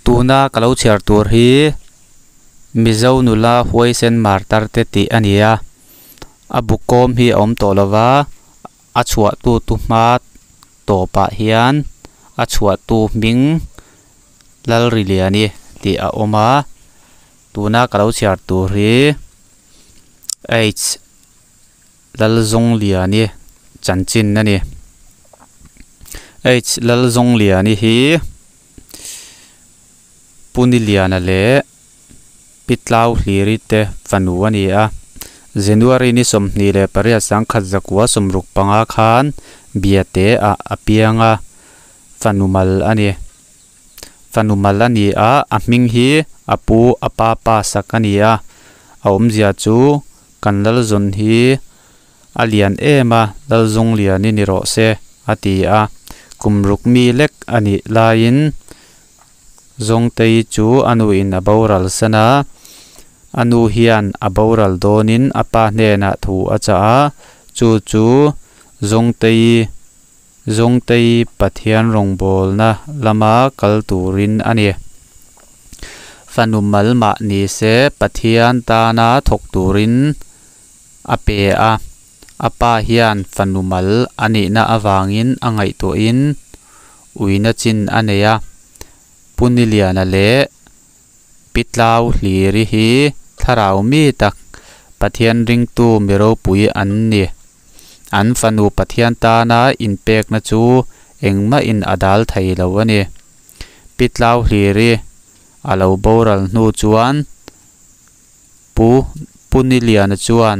Tuna ka lo chhiar tur hi Mizo nula huaisen martar te tih a ni a a bu kawm hi a awm tawh lova a chhuah tu tu hma tawpah hian a chhuah tu hming Lalriliani tih a awm a tuna ka lo chhiar tur hi H Lalzawngliani chanchin a ni H Lalzawngliani hi Puniliana leh Pitlau Hliri te fanu a ni a January ni 28 1965 khan Biate ah a piang a fanu mal a ni fanu mal a ni a a hming hi a pu a pa pa sak a ni a a awmzia chu kan Lalzawn hi a lian em a Lalzawngliani ni rawh se a ti a kum ruk mi lek a nih laiin Zawngtei chu a nuin a boral san a a nu hian a boral dawnin a pa hnenah thu a chah a chu chu Zawngtei Zawngtei Pathian rawngbawlna lama kal turin a ni. Fanu mal mah ni se Pathian tana thawk turin a pe a a pa hian fanu mal a nihna avangin a ngaihtuahin uina chin a nei a Puniliana leh Pitlau Hliri hi thlarau mi tak Pathian ringtu mi ropui an ni. An fanu Pathian tana inpekna chu engmahin a dal thei lo a ni. Pitlau Hliri a lo boral hnu chuan Pu Puniliana chuan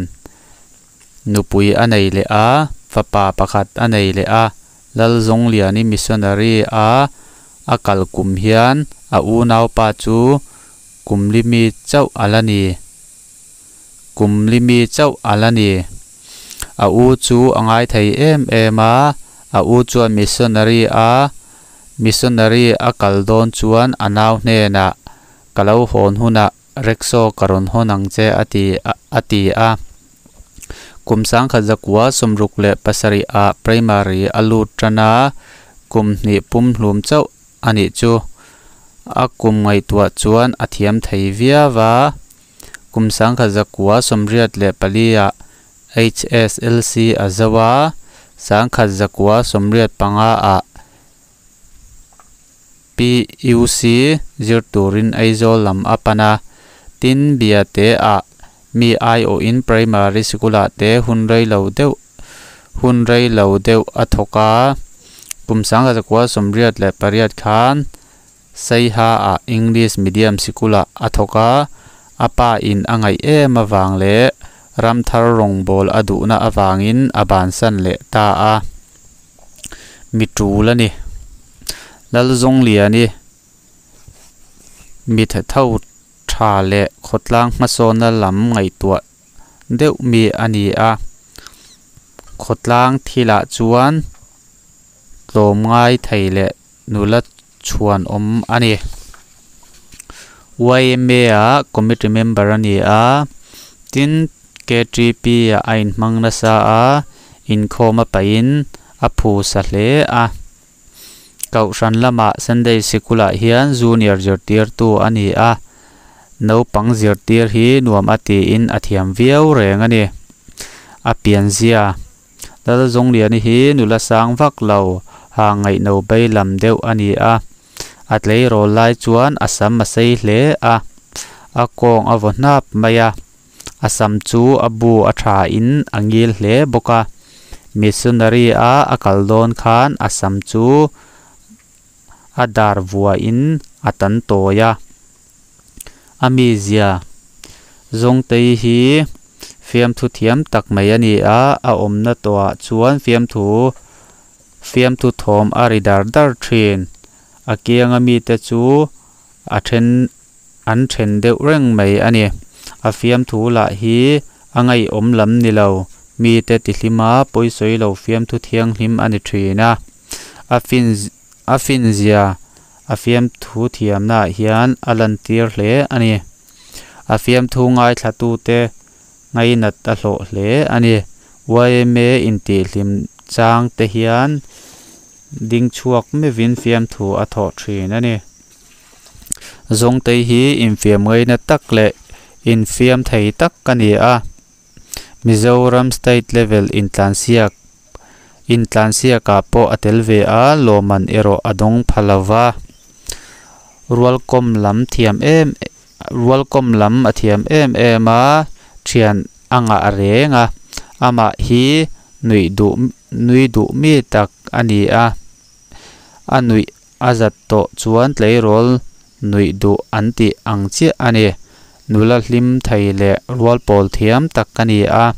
nupui a nei leh a, fapa pakhat a nei leh a, Lalzawngliani missionary a a kal kum hian a unaupa chu kum li mi chauh a la ni. Kum li mi chauh a la ni. A u chu a ngai thei em em a, a u chuan missionary a missionary a kal dawn chuan a nau hnenah ka lo hawn hunah Rickshaw ka rawn hawn ang che a ti a ti a. Kum 1967 ah primary a lut tan a, kum hnih pum hlum chauh a nih chu. A kum ngaihtuah chuan a thiam thei viau a, kum 1984 ah HSLC a zo a, 1985 ah PUC zir turin Aizawl lam a pan a, tin Biate ah mi aiawhin primary sikul ah te hun rei lo deuh hun rei lo deuh a thawk a, kum 1988 khan Saiha ah English medium sikul ah a thawk a, a pa in a ngaih em avang leh ramthar rawngbawl a duhna avangin a bansan leh ta a. Mi tul a ni. Lalzawngliani mi tha tho tha leh khawtlang hmasawnna lam ngaihtuah deuh mi a ni a. Khawtlang thilah chuan tlawm ngai thei leh nula chhuan awm a ni. Yma ah committee member a ni a, tin KTP ah a inhmang nasa a, inkhawm a pahin a phusa hle a. Kohhran lamah Sunday sikulah hian junior zirtirtu a ni a, naupang zirtir hi nuam a tiin a thiam viau reng a ni. A pianzia Lalzawngliani hi nula sang vak lo, ha ngaihno bei lam deuh a ni a. A tleirawl lai chuan a sam a sei hle a, a kawng a vaw hnap mai a. A sam chu a bu a tha in a ngil hle bawk a. Missionary a a kal dawn khan a sam chu a dar vuahin a tan tawi a. A mizia Zawngtei hi fiamthu thiam tak mai a ni a, a awmna tawhah chuan fiamthu fiamthu thawm a ri dar dar thin. A kianga mite chu a then an then deuh reng mai a ni. A fiamthu lah hi a ngaihawm lam ni lo, mite tihlima pawisawi lo fiamthu thianghlim a ni thin a. A fin a finzia a fiamthu thiamnaah hian a lantir hle a ni. A fiamthu ngaithlatute ngainat a hlawh hle a ni. Yma intihhlim chang te hian ding chhuak meuhin fiamthu a thawh thin a ni. Zawngtei hi infiam ngaina tak leh infiam thei tak a ni a, Mizoram state level intlansiak intlansiakah pawh a tel ve a, lawmman erawh a dawng pha lo va. Rualkawm lam thiam em rualkawm lam a thiam em em a, thian a ngah reng a, amah hi nuih duh nui duh mi tak a ni a, a nuih a zat tawh chuan tleirawl nuih duh an tih ang chiah a ni. Nula hlim thei leh rual pawl thiam tak a ni a,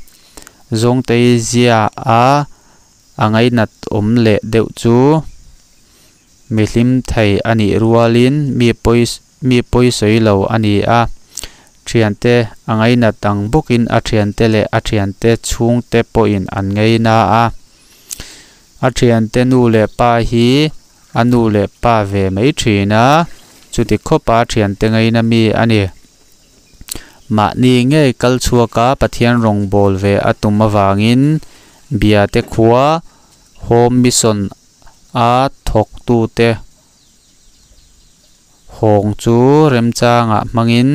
Zawngtei zia a a ngainat awm leh deuh chu mi hlim thei a nih rualin mi pawi mi pawi sawi lo a ni a, thiante a ngainat ang bawkin a thiante leh a thiante chhungte pawhin an ngaina a. A thiante nu leh pa hi a nu leh pa ve mai thin a, chuti khawpa thiante ngaina mi a ni. Mahni ngei kal chhuaka Pathian rawngbâwl ve a tum avângin Biate khua Home Mission a thawktute hawng chu remchangah hmangin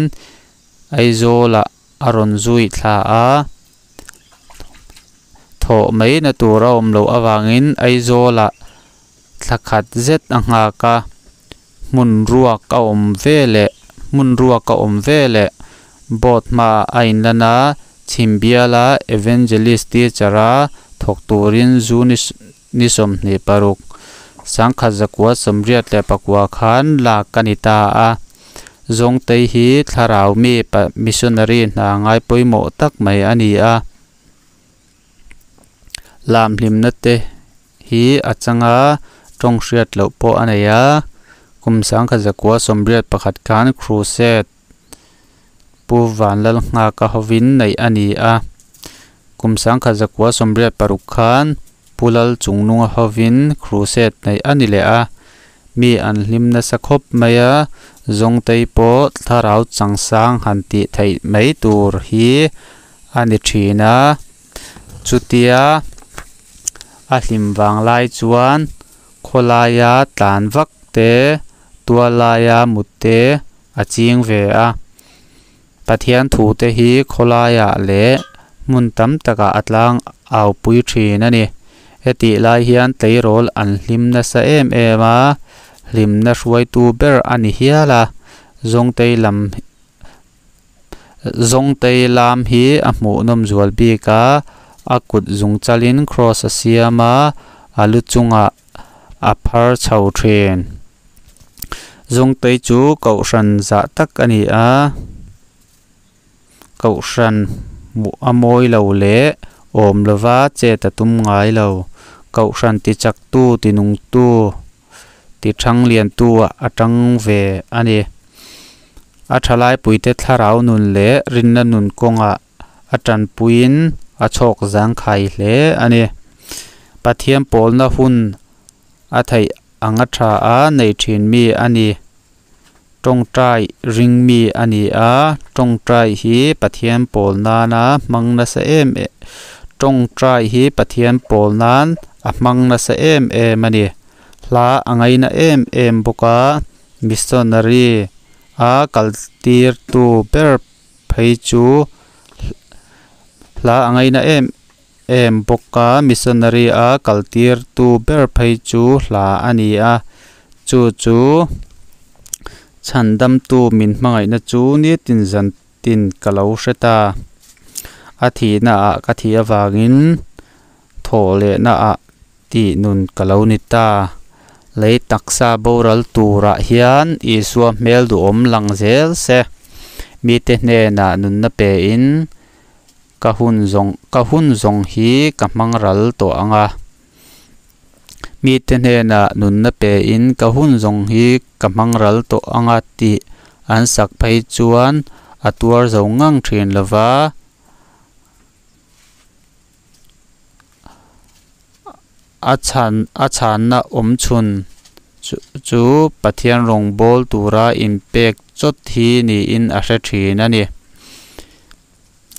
Aizawlah a rawn zui thla a. Thawh maina tur a awm loh avangin Aizawlah thla khat zet a nghak a, hmun ruak a awm veleh hmun ruak a awm veleh board hmaah a inlan a, Chhimbiala Evangelist teacher a thawk turin zu ni 26, 1984 khan lak a ni ta a. Zawngtei hi thlarau mi missionary hna ngai pawimawh tak mai a ni a. Lam hlimna te hi a chang a, tawng hriat loh pawh a nei a. Kum 1981 khan Crusade Pu Vanlalnghaka hovin neih a ni a. Kum 1986 khan Pu Lalchungnunga hovin Crusade neih a ni leh a. Mi an hlim nasa khawp mai a, Zawngtei pawh thlarau changsang han tih theih mai tur hi a ni thin a. Chutia a hlim vang lai chuan khawlaia tlan vak te, tualaia mut te a ching ve a. Pathian thu te hi khawlaiah leh hmun tam takah a tlang au pui thin a ni. Hetih lai hian tleirawl an hlim nasa em em a, hlimna hruaitu ber a ni hial a. Zawngtei lam Zawngtei lam hi a hmuhnawm zual bik a, a kut zung chalin cross a siam a, a lu chungah a phar chho thin. Zawngtei chu kohhran zah tak a ni a, kohhran hmuh a mawi lo leh awm lova chet a tum ngai lo. Kohhran tichaktu tinungtu. Ti thang liantu ah a tang ve a ni. A thalaipuite thlarau nun leh rinna nun kawngah a tanpuiin a chhawk zangkhai hle a ni. Pathian pawlna hun a theih anga tha a nei thin mi a ni. Tawngtai ring mi a ni a, tawngtai hi Pathian pawl nana hmang nasa em em tawngtai hi Pathian pawl nan a hmang nasa em em a ni. Hla a ngaina em em bawk a, missionary a kal tir tu ber phei chu hla a ngaina em em bawk a, missionary a kal tir tu ber phei chu hla a ni a, chu chu chhandamtu min hmangaihna chu nitin zan tin ka lo hre ta. A thihna ah ka thih avangin thawh lehna ah tih nun ka lo ni ta. Lei taksa boral turah hian Isua hmel duhawm lang zel se. Mite hnenah nunna pein ka hun zawng ka hun zawng hi ka hmang ral tawh ang a. Mite hnenah nunna pein ka hun zawng hi ka hmang ral tawh ang a tih an sak phei chuan a tuar zo ngang thin lo va. A chhan a chhanna awm chhun chu Pathian rawngbâwl tura inpek chawt hi niin a hre thin a ni.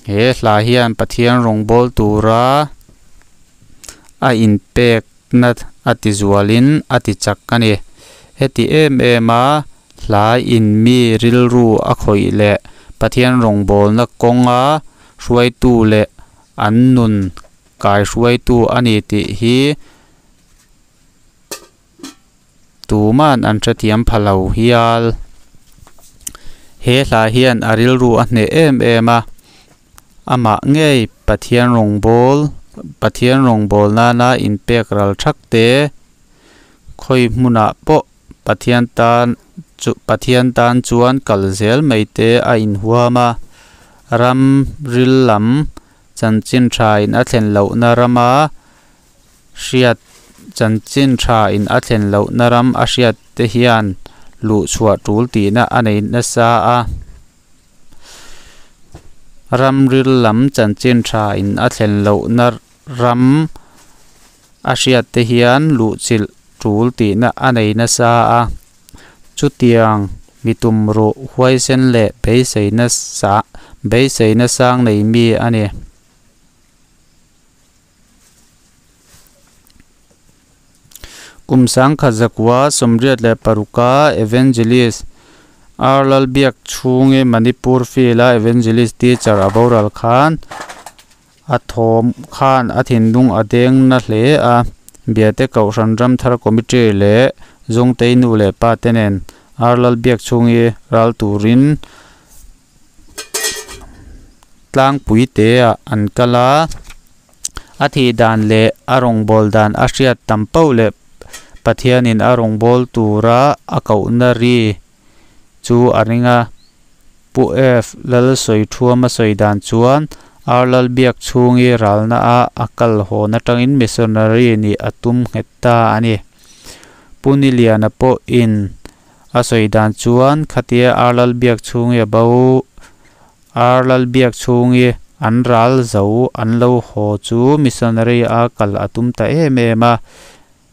He hla hian Pathian rawngbâwl tura a inpekna a tizualin a tichak a ni. Heti em em a Hla in mi rilru a khawih leh Pathian rawngbawlna kawnga hruaitu leh an nun kaihruaitu a ni tih hi tuman an hrethiam pha lo hial. He hla hian a rilru a hneh em em a, amah ngei Pathian rawngbâwl Pathian rawngbâwl nana inpek ral thak te, khawi hmunah pawh Pathian tan chu Pathian tan chuan kal zel mai te a inhuam a, ram ril lam chanchin tha in a thlen lohna rama hriat chanchin tha in a thlen lohna ram a hriat te hian luh chhuah tul tihna a nei nasa a. Ram ril lam chanchin tha in a thlen lohna ram a hriat te hian luh chilh tul tihna a nei nasa a. Chutiang mi tumruh huaisen leh beiseina sa beiseina sang nei mi a ni. Kum sangkhat zakua 86a Evangelist R Lalbiak chhungi Manipur Field-a Evangelist Teacher a boral khan a thawm khan a thinlung a deng na hle a. Biate Kohhran Ramthar Committee leh Zawngtei nu leh pa te nen R Lalbiak chhungi ral turin tlangpui teah an kal a, a thih dan leh a rawngbâwl dan a hriat tam poh leh Pathianin a rawngbâwl tura a kohna ri chu a ring a. Pu F. Lalsawiṭhuama sawi dan chuan Ar Lalbiak chhungi ralna a a kal hawn aṭangin missionary nih a tum nghet ta a ni. Pu Niliana pawhin A sawi dan chuan khatia Ar Lalbiak chhungi a bo, Ar Lalbiak chhungi an ral zo an lo haw chu missionary a kal a tum ta em em a,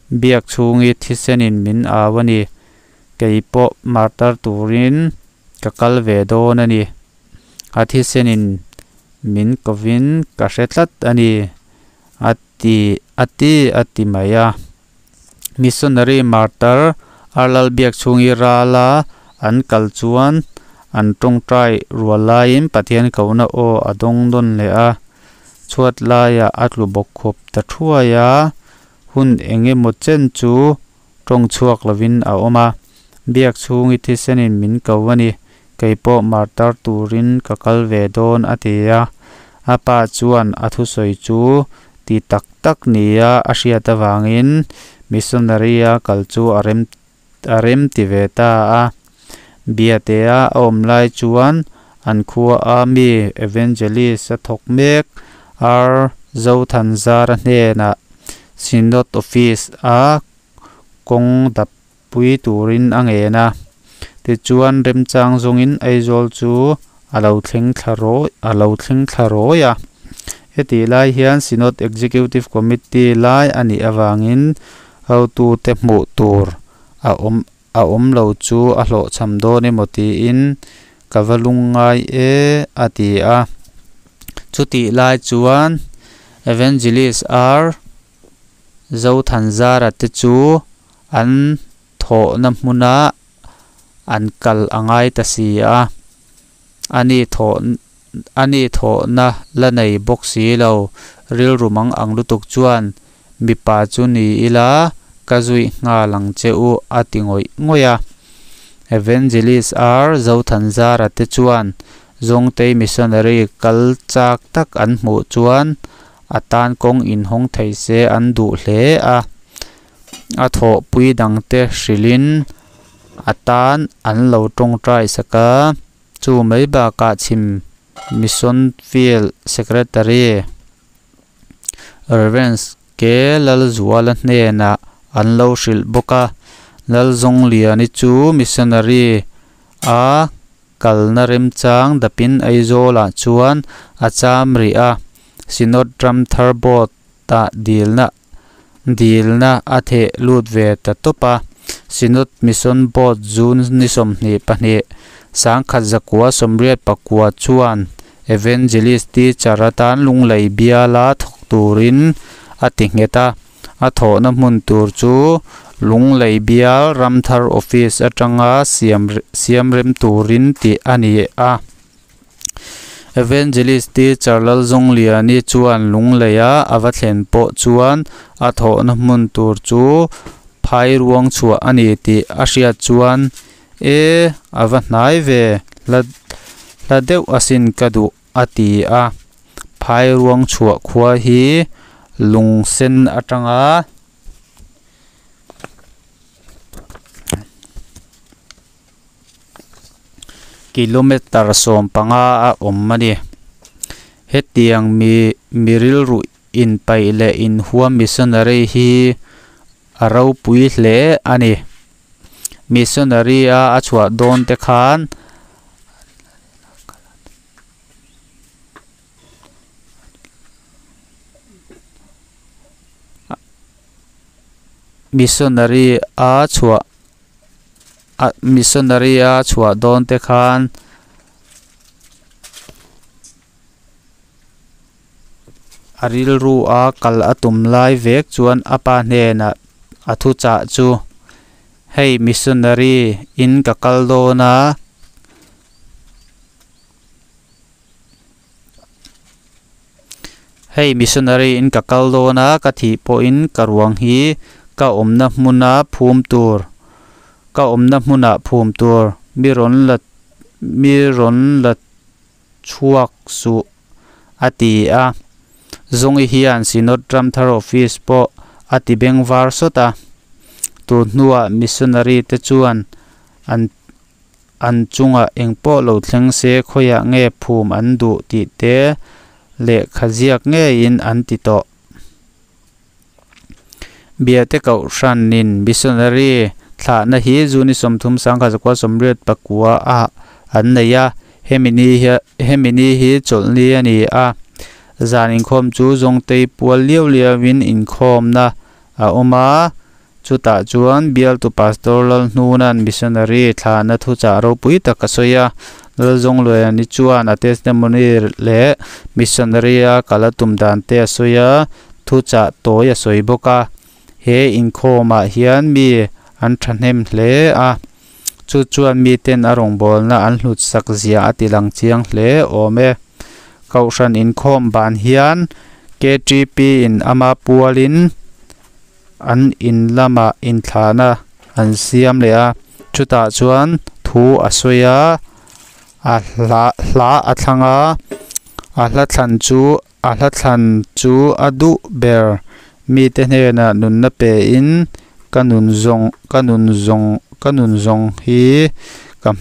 Biak chhungi thisenin min au a ni, kei pawh martar turin ka kal ve dawn a ni, a thisenin min kovin ka hre tlat a ni, a ti a ti a ti mai a. Missionary martar Arlalbiak chhungi rala an kal chuan an tawngtai rual laiin Pathian kohna aw a dawng dawn leh a, chhuat laiah a tlu bawk khawp ta thuai a, hun eng emaw chen chu tawng chhuak lovin a awm a. Biak chhungi thisenin min ko a ni, kei pawh martar turin ka kal ve dawn a ti a. A pa chuan a thusawi chu ti tak tak nia a hriat avangin missionary-a kal chu a rem a rem ti ve ta a. Biatea a awm lai chuan an khuaa mi evangelist a thawk mek R. Zothanzara hnenah Synod Office-a kawng dap pui turin a ngen a. Tichuan remchang zawngin Aizawl chu a lo thleng thla rawi a lo thleng thla rawi a. Hetih lai hian Synod Executive Committee lai a nih avangin hotute hmuh tur a awm a awm lo chu a hlawhchham dawn emaw tiin ka va lungngai e a ti a. Chutih lai chuan Evangelist R. Zothanzara te chu an thawhna hmuna an kal a ngai ta si a, ani thawh ani thawhna la nei bawk si lo, rilru mang ang lutuk chuan mipa chu ni ila ka zuih nghal ang che u a ti ngawih ngawih a. Evangelist R Zothanzara te chuan Zawngtei missionary kal chak tak an hmuh chuan a tan kawng inhawng thei se an duh hle a. A thawhpui dangte hrilhin a tan an lo tawngtai sak a, chu mai bakah chhim Mission Field Secretary Rev. K. Lalzuala hnenah an lo hrilh bawk a, Lalzawngliani chu missionary a kalna remchang dapin Aizawlah chuan a cham rih a, Synod Ramthar Board-ah dilna Dilna a theh lut ve ta tawp a, Synod Mission Board June ni 22, 1989 chuan Evangelist Teacher atan Lunglei biala thawk turin a ti nghet a, a thawhna hmun tur chu Lunglei bial Ramthar Office atanga siam siam rem turin tih a ni a. Evangelist Teacher Lalzawngliani chuan Lungleia a va thlen pawh chuan a thawhna hmun tur chu phairuang chhuah a ni tih a hriat chuan, E, a va hnai ve, hla hla deuh asin ka duh, a ti a. Phairuang chhuah khua hi lungsen atanga. Kilometre 15 a awm a ni. Hetiang mi mi rilru inpaih leh inhuam missionary hi a ropui hle a ni. Missionary a a chhuah dawn te khan Missionary a chhuah a missionary a chhuah dawn te khan a rilru a kal a tum lai vek chuan a pa hnenah a thuchah chu hei missionary in ka kal dawn a. Hei missionary in ka kal dawn a, ka thih pawhin ka ruang hi ka awmna hmuna phum tur, ka awmna hmunah phum tur mi rawn la mi rawn la chhuak suh a ti a. Zawngi hian Synod Ramthar Office pawh a ti beng var sawt a. Tun hnuah missionary te chuan an An chungah engpawh lo thleng se khawiah nge phum an duh tih te lehkha ziak ngeiin an ti tawh. Biate Kohhranin Missionary thlahna hi June 30 1989 ah an nei a, hemi ni hi hemi ni hi chawlhni a ni a. Zan inkhawm chu Zawngtei pual liau liauin inkhawmna a awm a. Chutah chuan bialtu Pastor Lalhnuna'n missionary thlahna thuchah ropui tak a sawi a. Lalzawngluaiani chuan a testimony leh missionary a kal a tum dan te a sawi a, thuchah tawi a sawi bawk a. He inkhawmah hian mi an thahnem hle a, chu chuan miten a rawngbawlna an hlut sak zia a tilang chiang hle awm e. Kohhran inkhawm ban hian KTP in ama pualin, An in lamah inthlahna an siam leh a, chutah chuan thu a sawi a, a hla hla a thlang a, a hla thlan chu a hla thlan chu a duh ber mite hnenah nunna pe in ka nun zawng ka nun zawng ka nun zawng hi ka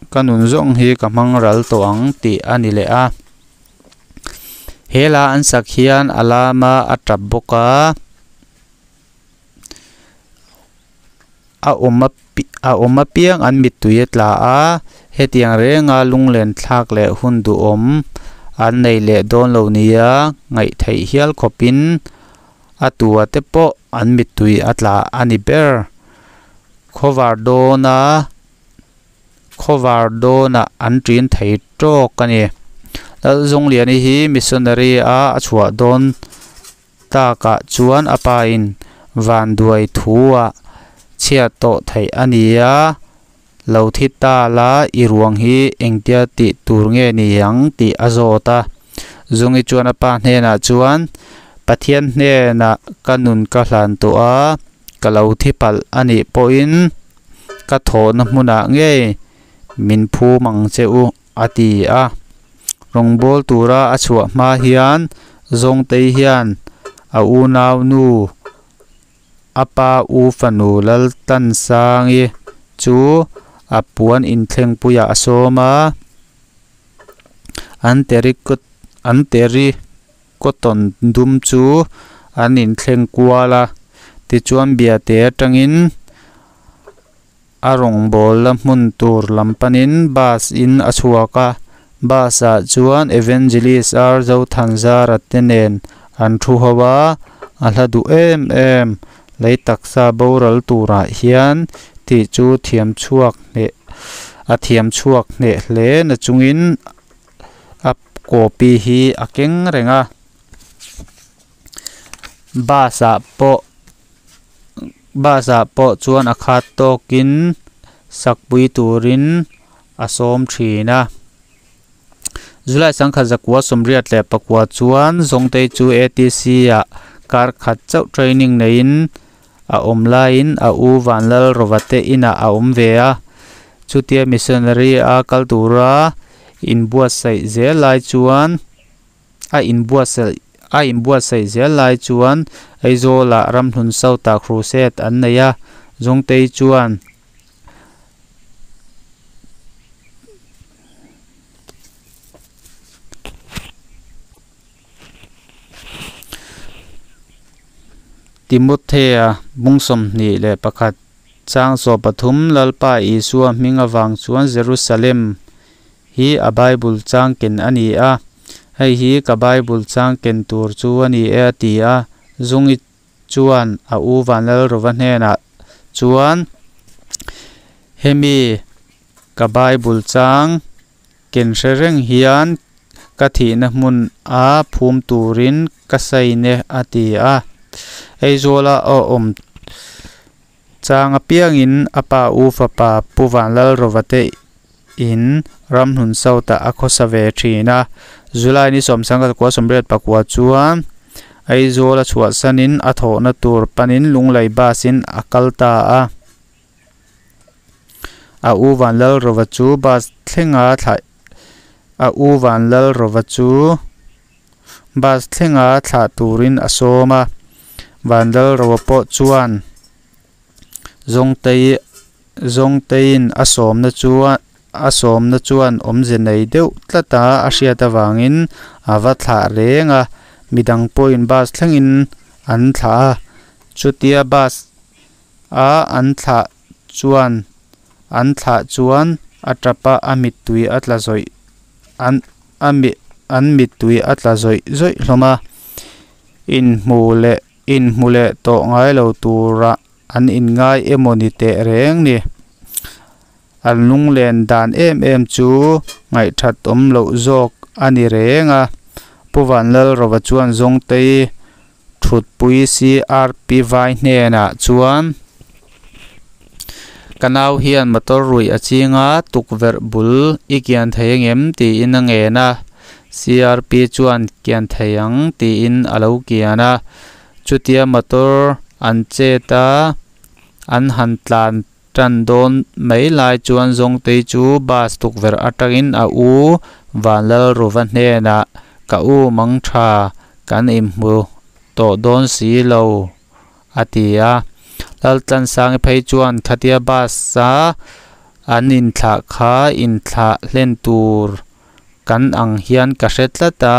ka nun zawng hi ka hmang ral tawh ang tih a ni leh a. He la an sak hian a lama a tap bawk a a awm a awm apiang an mittui a tla a hetiang renga lunglen thlak leh hun duhawm an nei leh dawn lo nia ngaih theih hial khawpin a tua te pawh an mittui a tla a ni ber khawvar dawna. Khawvar dawnah an ṭin thei ṭawk a ni. Lalzungliani hi missionary a a chhuah dawn takah chuan a pa in vanduai thu ah chhiat tawh theih a ni a, lo thi ta la i ruang hi engtia tih tur nge ni ang tih a zawt a. Zungi chuan a pa hnenah chuan Pathian hnenah ka nun ka hlan tawh a, ka lo thi palh a nih pawhin Ka thawhna hmunah ngei min phum ang che u, a ti a. Rawngbâwl tura a chhuah hma hian Zawngtei hian a unaunu, a pa u fanu Laltansangi chu a puan inthlengpuiah a sawm a. An an teri cotton dum chu an inthleng kual a, tichuan biate atangin a rawngbâwl la hmun tur lam panin bus in a chhuak a, bus ah chuan Evangelist R Zothanzara te nen an thu ho a, a hla duh em em lei taksa boral turah hian tih chu thiam chhuak hneh a thiam chhuak hneh hle na chungin a copy hi a keng reng a bus ah pawh. Bus ah pawh chuan a khat tawkin sakpui turin a sawm thin a. July 1989 chuan Zawngtei chu ATC ah kar khat chauh training neiin a awm laiin a u Vanlalrova te inah a awm ve a. Chutia missionary a kal tura inbuatsaih zel lai chuan a inbuatsaih a inbuatsaih zel lai chuan Aizawlah Ramhlun South ah crusade an nei a, Zawngtei chuan Timothea bung 21 chang 13 Lalpa Isua hming avang chuan Jerusalem hi a Bible chang ken a ni a, hei hi ka Bible chang ken tur chu a ni e a ti a, Zungi chuan a u Vanlalrova hnenah chuan hemi ka Bible chang ken hre reng hian ka thihna hmun a phum turin ka sign e a ti a. Aizawla a awm chang apiangin a pa u fapa Pu Vanlalrova te in Ramhlun South ah a khawsa ve thin a. July ni 1989 chuan Aizawl a chhuahsanin a thawhna tur panin Lunglei bus in a kal ta a. A u Vanlalrova chu bus thlenga thlah A u Vanlalrova chu bus thlenga thlah turin a sawm a. Vanlalrova pawh chuan Zawngtei Zawngteiin a sawmna chu a sawmna chuan awmze nei deuh tlata a hriat avangin a va thlah reng a. Midang pawhin bus thlengin an thlah a. Chutia bus a an thlah chuan an thlah chuan a tap a, a mittui a tla zawih an a mi an mittui a tla zawih zawih hlawm a. Inhmu leh inhmu leh tawh ngai lo turah an inngai emaw ni teh reng ni. An lunglen dan em em chu ngaihthat awm loh zawk a ni reng a. Pu Vanlalrova chuan Zawngtei Thutpui CRP vai hnenah chuan, Ka nau hian motor ruih a ching a, tukverh bul i kian thei angem? tiin a ngen a. CRP chuan, Kian thei ang tiin a lo kian a. Chutia motor an chet a, an han tlan tan dawn mai lai chuan Zawngtei chu bus tukverh atangin a u Vanlalruva hnenah, Ka u mangtha, kan inhmu tawh dawn si lo, a ti a. Laltlansangi phei chuan khatia bus-a an inthlah kha inthlah hlen tur kan ang hian ka hre tlat a,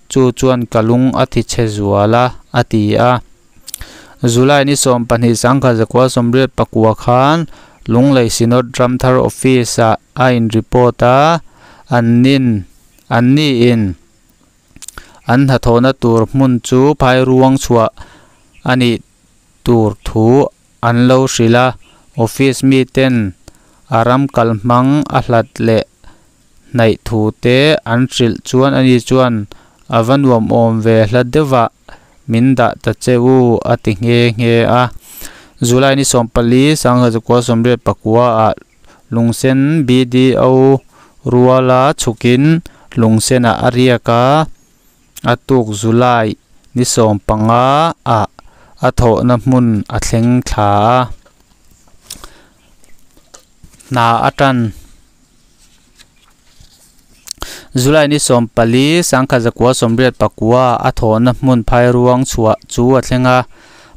chu chuan ka lung a ti chhe zual a, a ti a. July ni 12 1989 khan Lunglei Synod Ramthar Office-ah a in report a, an nin an ni in an hnathawhna tur hmun chu phairuang chhuah a nih tur thu an lo hrilh a, office miten a ram kalhmang a hlat leh hnaih thu te an hrilh chuan ani chuan a va nuam awm ve hla deuhah min dah ta che u a ti nghe nghe a. July ni 14, 1989 ah Lungsen BDO ruala chhukin Lungsenah a riak a, a tuk July ni 15 ah a thawhna hmun a thleng thla a. Hna a tan. July ni 14, 1989 a thawhna hmun Phairuang chhuah chu a thleng a.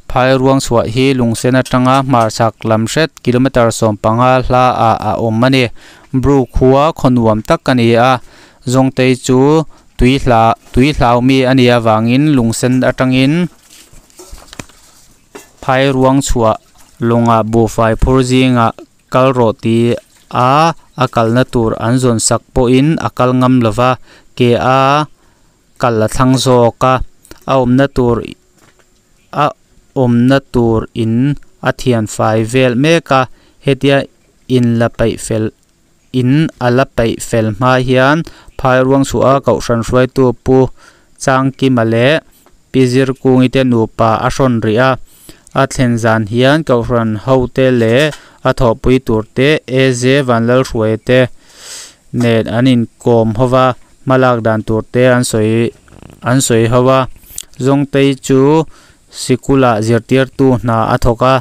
Phairuang chhuah hi Lungsen atanga hmarchhak lam hret kilometre 15 hla ah a awm a ni. Bru khua khaw nuam tak a ni a, Zawngtei chu tui hla tui hlau mi a nih avangin Lungsen atangin Phairuang chhuah lawngah buhfai phur zingah Kal rawh ti a a kalna tur an zawn sak pawhin a kal ngam lo va, ke a kal a thlang zawk a, a awmna tur a awmna tur in a thian fai vel mek a, hetia in la peih fel in a la peih fel hma hian Phairuang chhuah a kohhran hruaitu Pu Changkima leh Pi Zirkungi te nupa a hrawn rih a. A thlen zan hian Kohhran hote leh a thawhpui turte AJ Vanlalhruaia te nen an inkawm ho va, hmalak dan turte an sawi an sawi ho a. Zawngtei chu sikulah zirtirtu hna a thawk a.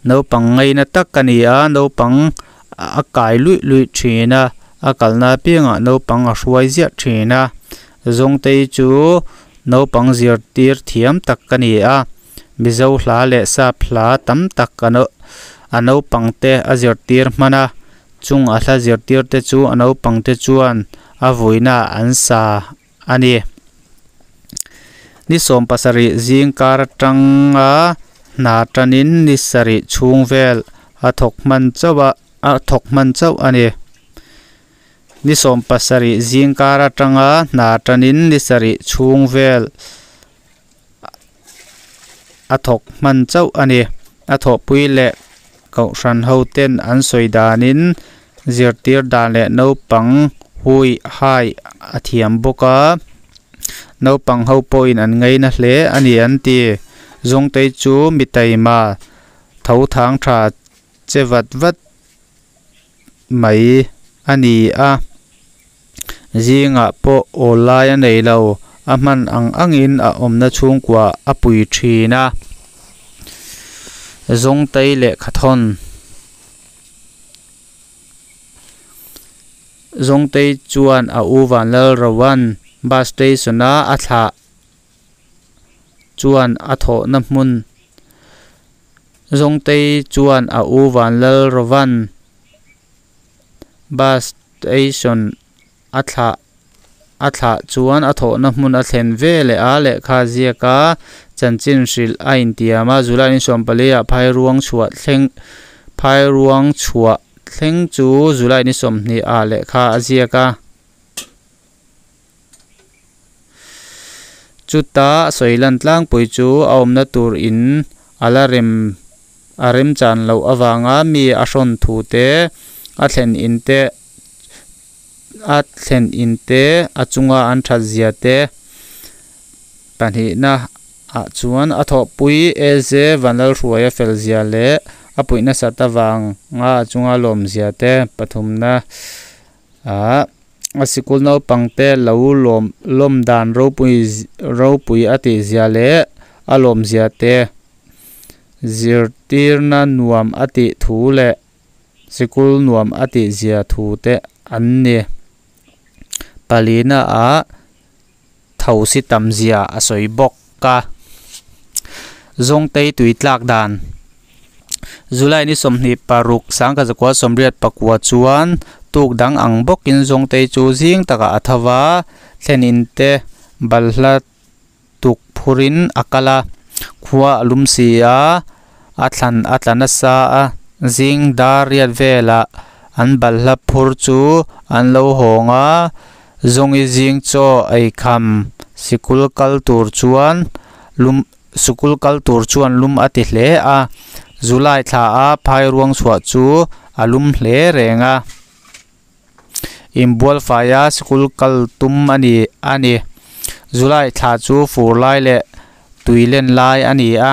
Naupang ngaina tak a ni a, naupang a kai luih luih thin a, a kalna apiangah naupang a hruai ziah thin a. Zawngtei chu naupang zirtir thiam tak a ni a, Mizo hla leh sap hla tam tak a naupang te a zirtir hman a, chung a hla zirtir te chu a naupang te chuan a vuina an sa a ni. Ni 70 zing kar atanga hna tanin ni sarih chhung vel a thawk hman chauh a, a thawk hman chauh a ni. Ni 70 zing kar atanga hna tanin ni sarih chhung vel a thawk hman chauh a ni. A thawhpui leh Kohhran hoten an sawi danin zirtir dan leh naupang hui hai a thiam bawk a, naupang ho pawhin an ngaina hle a ni an ti. Zawngtei chu mi taima tho thang tha che vat vat mai a ni a, zingah pawh awl lai a nei lo, a hman ang angin a awmna chhungkua a pui thin a. Zawngtei lehkhathawn Zawngtei chuan a u Vanlalroan bus station-a a thlah chuan a thawhna hmun Zawngtei chuan a u Vanlalrovan bus station a thlah a thlah chuan a thawhna hmun a thlen ve leh a, lehkha ziaka chanchin hrilh a intiam a, July ni 14 ah Phairuang chhuah thleng Phairuang chhuah thleng chu July ni 20 ah lehkha a ziak a. Chuta sawi lan tlangpui chu a awmna tur in a la rem a remchan loh avanga mi a hrawn thu te, a thlen in te a thlen in te a chunga an that zia te pahnihna ah chuan a thawhpui AJ Vanlalhruaia fel zia leh a puih nasat avanga a chunga lawm zia te pathumna ah a sikul naupang te lo lawm lawm dan ropui ropui a tih zia leh a lawm zia te zirtirna nuam a tih thu leh sikul nuam a tih zia thu te an ni. Palina ah thosi tam zia a sawi bawk a. Zawngtei tui tlak dan July ni 26 1984 chuan tuk dang ang bawkin Zawngtei chu zing takah a tho va, thlen in te balhla tuk phurin a kal a, khua a lum si a, a thlan a tla nasa a, zing dar riat velah an balhla phur chu an lo hawng a, Zawngi zing chaw ei kham sikul kal tur chuan lum sikul kal tur chuan lum a ti hle a, July thla a phairuang chhuah chu a lum hle reng a. Inbual faia sikul kal tum a ni a ni. July thla chu fur lai leh tui len lai a ni a,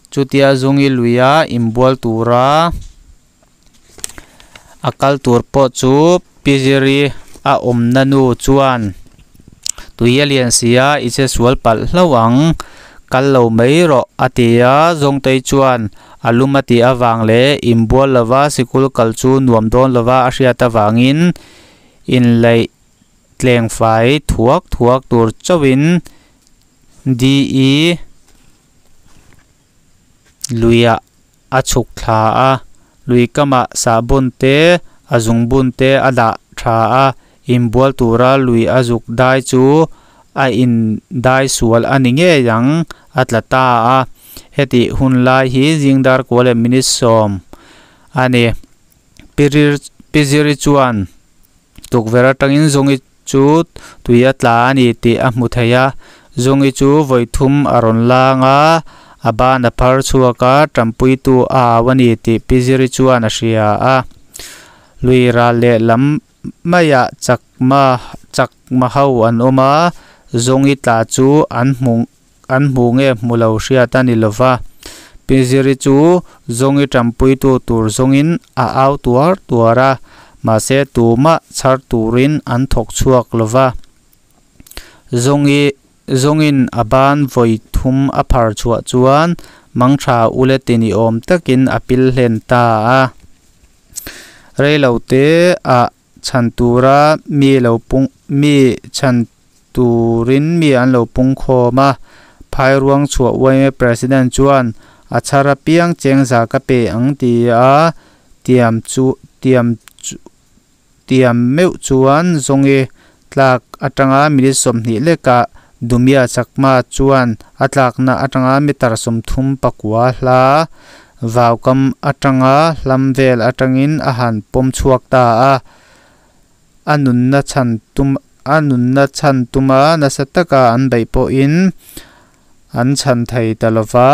chutia Zawngi luia inbual tura a kal tur pawh chu Piziri a awmna nu chuan tui a lian si a, i che sual palh hlauh ang, kal lo mai rawh a ti a, Zawngtei chuan a lum a tih avang leh inbual lova sikul kal chu nuam dawn lova a hriat avangin inlaih tleng fai thuak thuak tur chauhin DE luiah a chhuk thla a, lui kamah sahbawn te a zungbun te a dah tha a, inbual tura lui a zuk dai chu a in dai sual a ni ngei ang a tla ta a, hetih hun lai hi zing dar kua leh minute 10 a ni. Piziri chuan tukverh atangin Zawngi chu tui a tla a ni tih a hmu thei a, Zawngi chu vawi thum a rawn lang a, a ban a phar chhuak a, tanpuitu a au a ni tih Piziri chuan a hria a. Lui ral leh lam maiah chakma chakma ho an awm a, Zawngi tla chu an hmu an hmu nge hmu lo hriat a ni lova. Pi Ziri chu Zawngi ṭanpuitu tur zawngin a au tuar tuar a, mahse tumah chhar turin an thawk chhuak lo va. Zawngi zawngin a ban vawi thum a phar chhuah chuan mangṭha ule ti ni awm takin a pil hlen ta a. Reilote ah chhan tura mi lo pung mi chhan turin mi an lo pung khawm a, Phairuang chhuah yma President chuan a chhar apiang cheng za ka pe ang ti a tiam chu tiam chu tiam meuh chuan zawngi tlak atanga minute 20 lekah Dumia Chakma chuan a tlakna atanga meter 39 hla vaukam atanga hlam vel atangin a han pawm chhuak ta a. A nunna chhan tum a nunna chhan tuma nasa taka an beih pawhin an chhan thei ta lo va.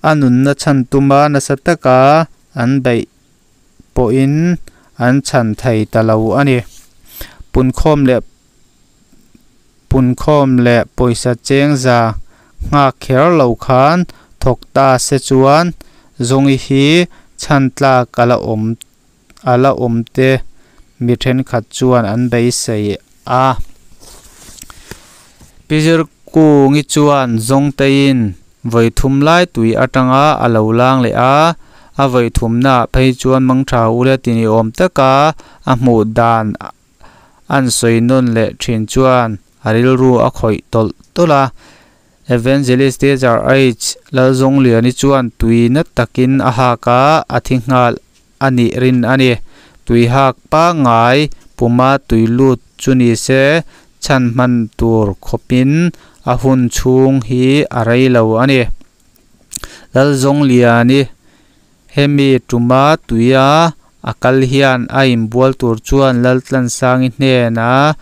A nunna chhan tuma nasa taka an beih pawhin an chhan thei ta lo a ni. Punkhawm leh punkhawm leh pawisa cheng za nghak kher lo khan thawk ta se chuan Zawngi hi chhan tlak a la awm a la awm te mi thenkhat chuan an beisei a. Pi Zirkungi chuan Zawngteiin vawi thum lai tui atanga a lo lang leh a, a vawi thumnaah phei chuan mangtha ula ti ni awm taka a hmuh dan an sawi nawn leh thin chuan a rilru a khawih tawlh tawlh a. Evangelist Teacher H Lalzawngliani chuan tui na takin a hak a, a thi nghal a nih rin a ni. Tui hak pangngai puma tui lut chu ni se chhan hman tur khawpin a hun chhung hi a rei lo a ni. Lalzawngliani hemi tuma tuia a kal hian a inbual tur chuan Laltlansangi hnena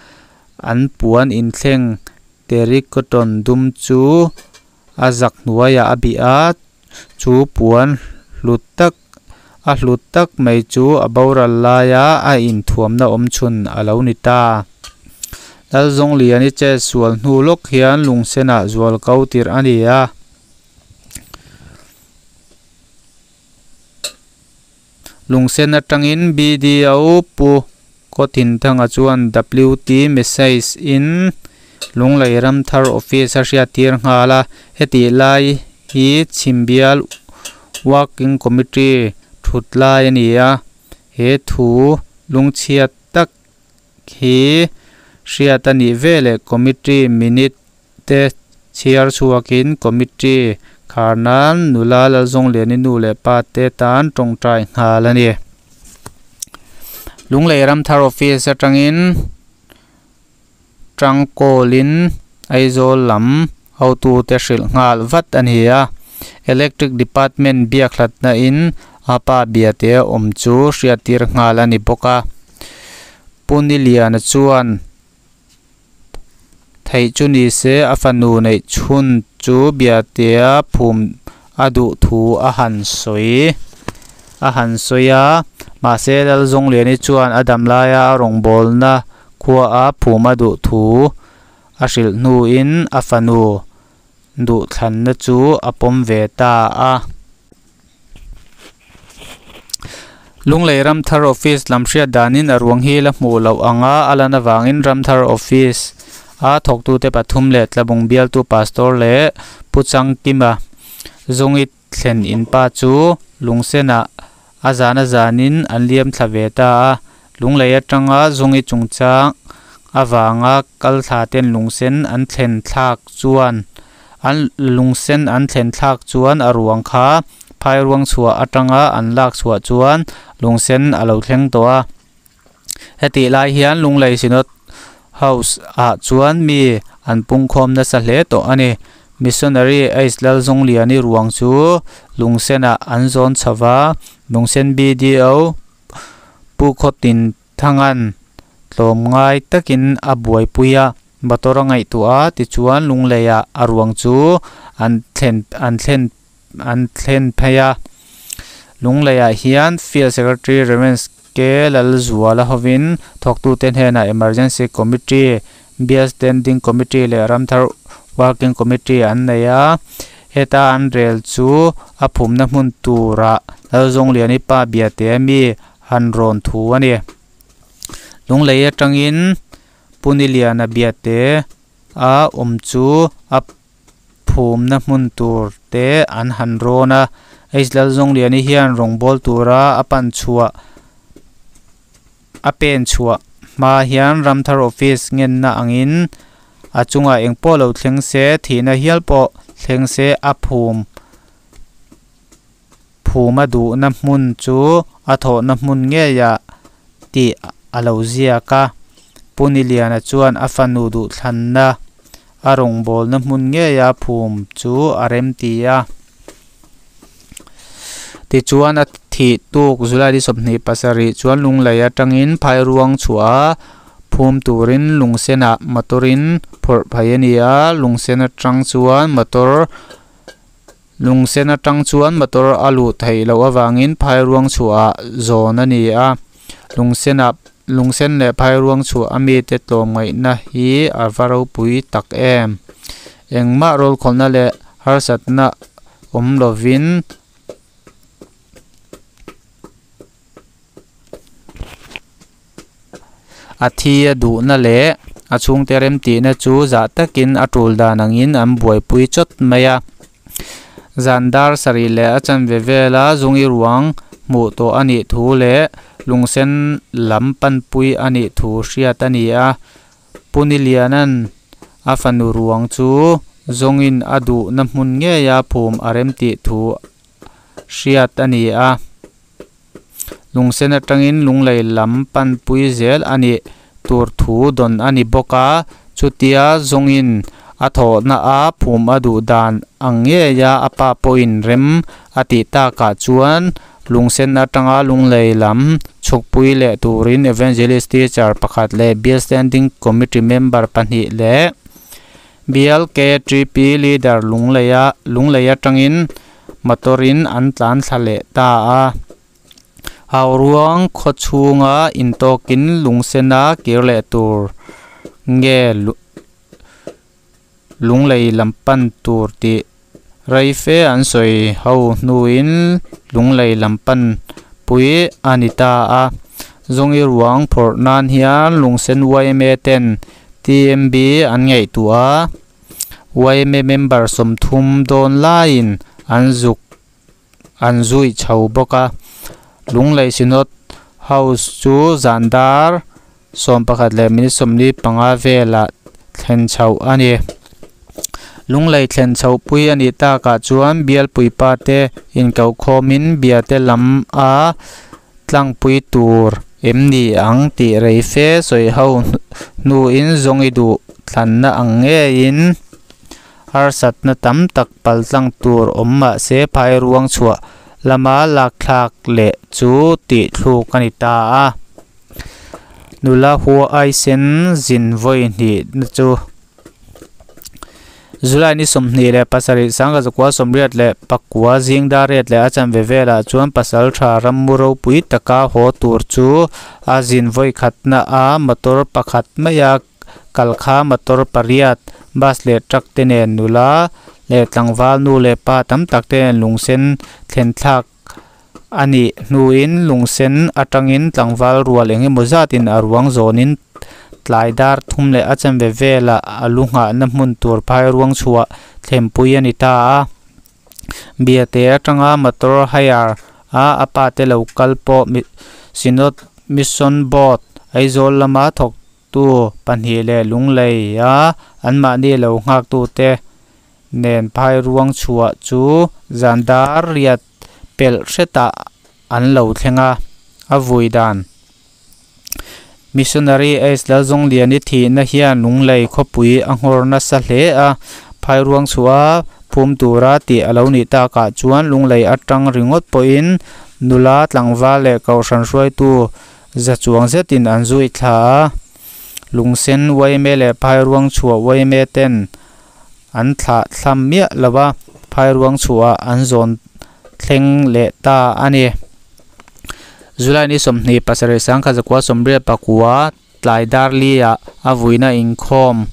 an puan inthleng Terrycotton dum chu a zak hnuaiah a bih a, chu puan hlut tak a hlut tak mai chu a boral laia a inthuamna awm chhun a lo ni ta. Lalzawngliani chet sual hnu lawk hian lungsenah zual ko tirh a ni a. Lungsen atangin BDO Pu Kawthinthanga chuan WT message in Lunglei Ramthar Office a hriattir nghal a, hetih lai hi Chhimbial Working Committee thut lai a ni a, he thu lungchhiat tak hi hriat a nih veleh Committee minute te chhiar chhuakin Committee khar nan nula Lalzawngliani nu leh pa te tan tawngtai nghal a ni. Lunglei Ramthar Office atangin tangkawlin Aizawl lam hotute hrilh nghal vat a ni a, Electric Department biakhlatna in a pa biate awm chu hriattir nghal a ni bawk a. Pu Niliana chuan Theih chu ni se a fanu neih chhun chu Biatea phum a duh thu a han sawi a han sawi a, mahse Lalzawngliani chuan a dam laia a rawngbawlna khua a phum a duh thu a hrilh hnuin a fanu duhthlanna chu a pawm ve ta a. Lunglei Ramthar Office lam hriat danin a ruang hi la hmuh loh anga a lan avangin Ramthar Office a thawktute pathum leh Tlabung bialtu Pastor leh Pu Changkima Zawngi thlen in pa chu Lungsenah a zan a zanin an liam thla ve ta a. Lunglei atanga Zawngi chungchang avanga kal thla ten Lungsen an thlen thlak chuan an lungsen an thlen thlak chuan a ruang kha phairuang chhuah atanga an lak chhuah chuan lungsen a lo thleng tawh a. Hetih lai hian Lunglei Synod House ah chuan mi an pungkhawm nasa hle tawh a ni. Missionary H Lalzawngliani ruang chu lungsenah an zawn chho va, Lungsen BDO Pu Khawtin Thangan tlawmngai takin a buaipui a. Motor a ngaihtuah a, tichuan Lungleiah a ruang chu an thlen an thlen an thlen phei a. Lungleiah hian Field Secretary Rev. K Lalzuala hovin thawktute hnenah Emergency Committee, Bial Standing Committee leh Ramthar Working Committee an nei a, heta an rel chu a phumna hmun turah Lalzawngliani pa biate ami han rawn thu a ni. Lunglei atangin Puniliana biate a awm chu a phumna hmun tur te an han rawn a, H Lalzawngliani hian rawngbâwl tura a pan chhuah a pen chhuah hma hian Ramthar Office ngenna angin a chungah eng pawh lo thleng se, thihna hial pawh thleng se a phum phum a duhna hmun chu a thawhna hmun ngeiah tih a lo ziak a. Pu Niliana chuan a fanu duhthlanna a rawngbawlna hmun ngeia phum chu a remti a. Tichuan a thih tuk July ni 27 chuan Lunglei atangin Phairuang chhuah a phum turin Lungsenah motor-in phawrh phei a ni a, Lungsen atang chuan motor Lungsen atang chuan motor a luh theih loh avangin Phairuang chhuah ah zawn a ni a, Lungsenah Lungsen leh Phairuang chhuah a mite tlawmngaihna hi a va ropui tak em. Engmah rawlkhawlna leh harsatna awm lovin A thi a duhna leh a chhungte remtihna chu zah takin a tul dan angin an buaipui chawt mai a. Zan dar sarih leh a chanve vela zungi ruang hmuh tawh a nih thu leh lungsen lam panpui a nih thu hriat a ni a. Pu Niliana'n a fanu ruang chu zawngin a duhna hmun ngeia phum a remtih thu hriat a ni a. Lungsen atangin Lunglei lam panpui zel a nih tur thu dawn a ni bawk a, chutia zawngin a thawhna a phum a duh dan ang ngeia a pa pawhin rem a tih takah chuan Lungsen atanga Lunglei lam chhukpui leh turin Evangelist Teacher pakhat leh Bial Standing Committee member pahnih leh Bial KTP Leader Lungleia Lunglei atangin motor-in an tlan thla leh ta a. Hauruang khaw chhunga intawkin lungsena kir leh tur nge lunglei lam pan tur tih rei fe an sawi ho hnuin lunglei lam pan pui a ni ta a. Zawngi ruang phawrh nan hian lungsen yma ten TMB an ngaihtuah a. Yma member 30 dawn laiin an zuk an zui chho bawk a. Lunglei Synod House chu zan dar 11 leh minute 45 velah thlen chhoh a ni. Lunglei thlen chhoh pui a nih takah chuan bialpuipa te inkohkhawmin biate lam a tlangpui tur em ni ang tih rei fe sawi ho hnuin zawngi duh thlanna ang ngeiin harsatna tam tak paltlang tur awm mah se phairuang chhuah lama lakthlak leh chu tih thluk a ni ta a. Nula huaisen zin vawi hnihna chu. July ni 27 1989 zing dar riat leh a chanve velah chuan pasal tha rammu ropui taka haw tur chu a zin vawi khatna a motor pakhat maia kal kha motor pariat bus leh truck te nen nula leh tlangval nu leh pa tam tak te nen lungsen thlen thlak a nih hnuin lungsen atangin tlangval rual eng emaw zatin a ruang zawnin tlai dar thum leh a chanve velah a lu nghahna hmun tur phai ruang chhuah thlenpui a ni ta a. Biate atanga motor hire a a pa te lo kal pawh Synod Mission Board Aizawl lama thawktu pahnih leh Lunglei a anmahni lo nghaktute nen phai ruang chhuah chu zan dar riat pelh hretah an lo thleng a, a vui dan. Missionary H Lalzawngliani thihna hian Lunglei khawpui a nghawr nasa hle a, phairuang chhuah a phum tura tih a lo nih takah chuan Lunglei atang ringawt pawhin nula tlangval leh kohhran hruaitu za chuang zetin an zui thla a, Lungsen yma leh phairuang chhuah yma ten an thlah thlam miah lo a, phairuang chhuah an zawn thleng leh ta a ni. July ni 27 1989 tlai dar li ah a vuina inkhawm.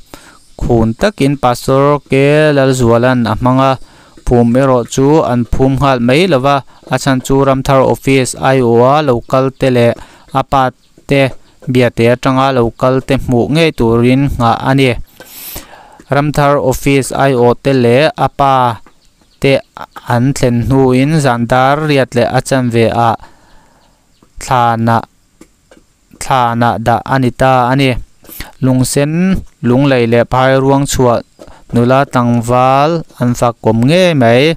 Khun takin Pastor K. Lalzuala'n a hmang a, phum erawh chu an phum nghal mai lo va, a chhan chu Ramthar Office aiawha lo kal te leh a pa te biate atanga lo kal te hmuh ngei turin nghah a ni. Ramthar Office aiawh te leh a pa te an thlen hnuin zan dar riat leh a chanve ah thlanah thlanah dah a ni ta a ni. Lungsen, Lunglei leh Phairuang chhuah nula tlangval an fakawm ngei mai.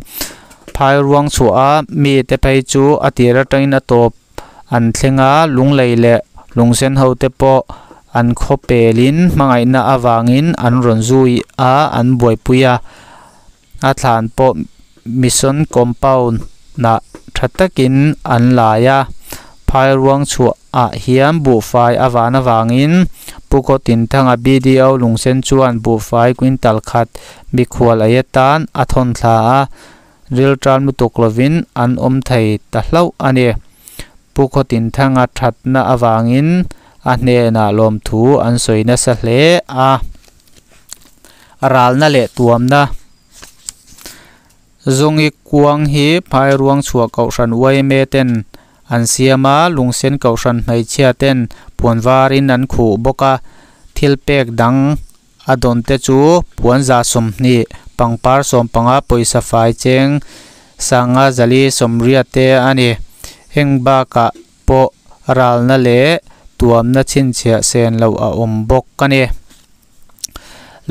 Phairuang chhuah a mite phei chu a tir atangin a tawp an thleng a, Lunglei leh Lungsen ho te pawh an khaw pelin hmangaihna avangin an rawn zui a, an buaipui a. A thlan pawh Mission Compound ah tha takin an lai a, Phairuang chhuah ah hian buhfai a van avangin Pu Khawtinthanga BDO Lungsen chuan buhfai quintal khat mikhual ei atan a thawn thla a, riltan lutuk lovin an awm thei ta hlauh a ni. Pu Khawtinthanga thatna avangin a hnenah lawmthu an sawi nasa hle a. Ralna leh tuamna Zawngi kuang hi Phairuang chhuah kohhran yma ten an siam a, Lungsen kohhran hmeichhia ten puan varin an khuh bawk a, thil pek dang a dawn te chu puan za 20, pangpar 15, pawisa fai cheng sanga zali 80 te a ni. Heng bakah pawh ralna leh tuamna chhinchhiah sen loh a awm bawk a ni.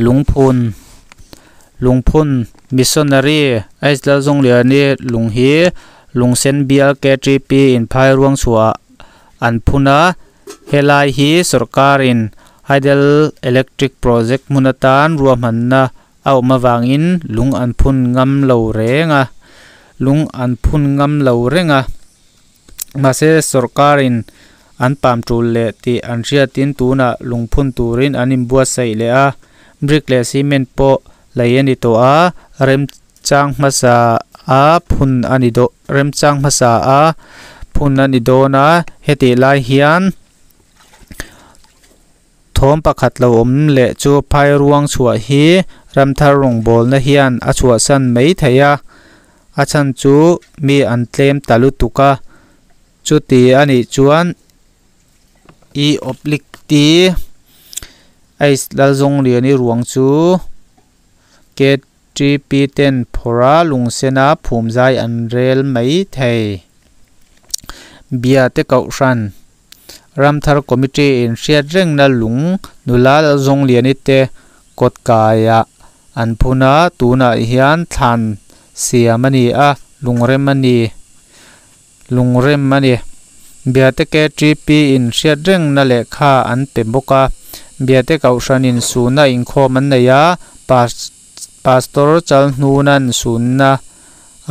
Lungphun Lungphun Missionary H Lalzungliani lung hi Lungsen bial KTP in Phairuang chhuah an phun a, helai hi sawrkarin Hydel Electric Project hmun atan ruahmanna a awm avangin lung an phun ngam lo reng a, lung an phun ngam lo reng a. Mahse sawrkarin an pam tul leh tih an hriatin tunah lungphun turin an inbuatsaih leh a, brick leh cement pawh lei a ni tawh a, remchang hmasa a phun a ni daw remchang hmasa a phun a ni dawn a, hetih lai hian thawm pakhat lo awm leh chu phairuang chhuah hi ramthar rawngbawlna hian a chhuahsan mai thei a, a chhan chu mi an tlem ta lutuk a. Chuti a nih chuan i oblique T H Lalzawngliani ruang chu KTP ten phawrh a lungsena phumzai an rel mai thei. Biate Kohhran Ramthar Committee in hriat rengna lung nula Lalzawngliani te kawt kaiah an phun a, tunah hian thlan siam a ni a, lungrem a ni. Lungrem a ni. Biate KTP in hriat rengna lehkha an pe bawk a. Biate Kohhranin sunna inkhawm an nei a, Pastor Chalhnuna'n sunna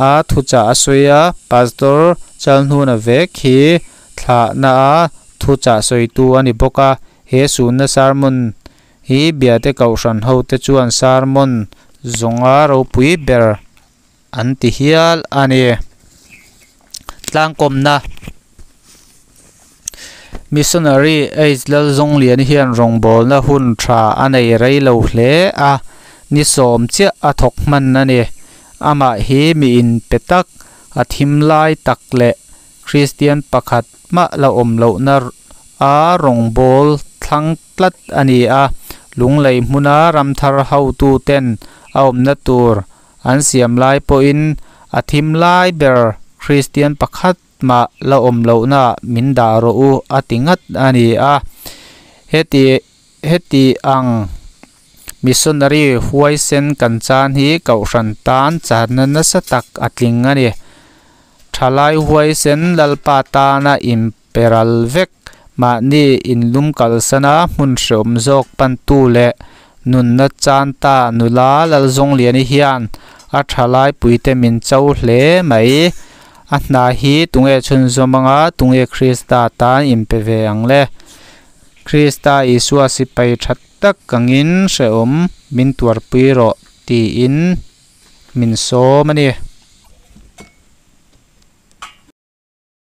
a thuchah a sawi a, Pastor Chalhnuna vek hi thlahna a thuchah sawitu a ni bawk a. He sunna sermon hi Biate Kohhran hote chuan sermon zawnga ropui ber an ti hial a ni. Tlangkawmna Missionary H Lalzawngliani hian rawngbawlna hun tha a nei rei lo hle a, ni 10 chiah a thawk hman a ni. Amah hi mi inpe tak, a thim lai tak leh Kristian pakhat mah la awm lohna a rawngbâwl thlang tlat a ni a, Lunglei hmuna ramthar hotuten a awmna tur An siam lai pawhin a thim lai ber Kristian pakhat mah la awm lohnaah min dah rawh u a ti ngat a ni a. Heti heti ang missionary huaisen kan chan hi Kohhran tan channa nasa tak a tling a ni. Thalai huaisen Lalpa tana inperal vek mahni inlum kalsana hmun hreawm zawk pantu leh nunna chan ta nula Lalzawngliani hian a thalai puite min cho hle mai. A hna hi tunge chhunzawm anga tunge Krista tan inpe ve ang le? Krista Isua sipai tha tak angin hreawm min tuarpui rawh tiin min sawm a ni.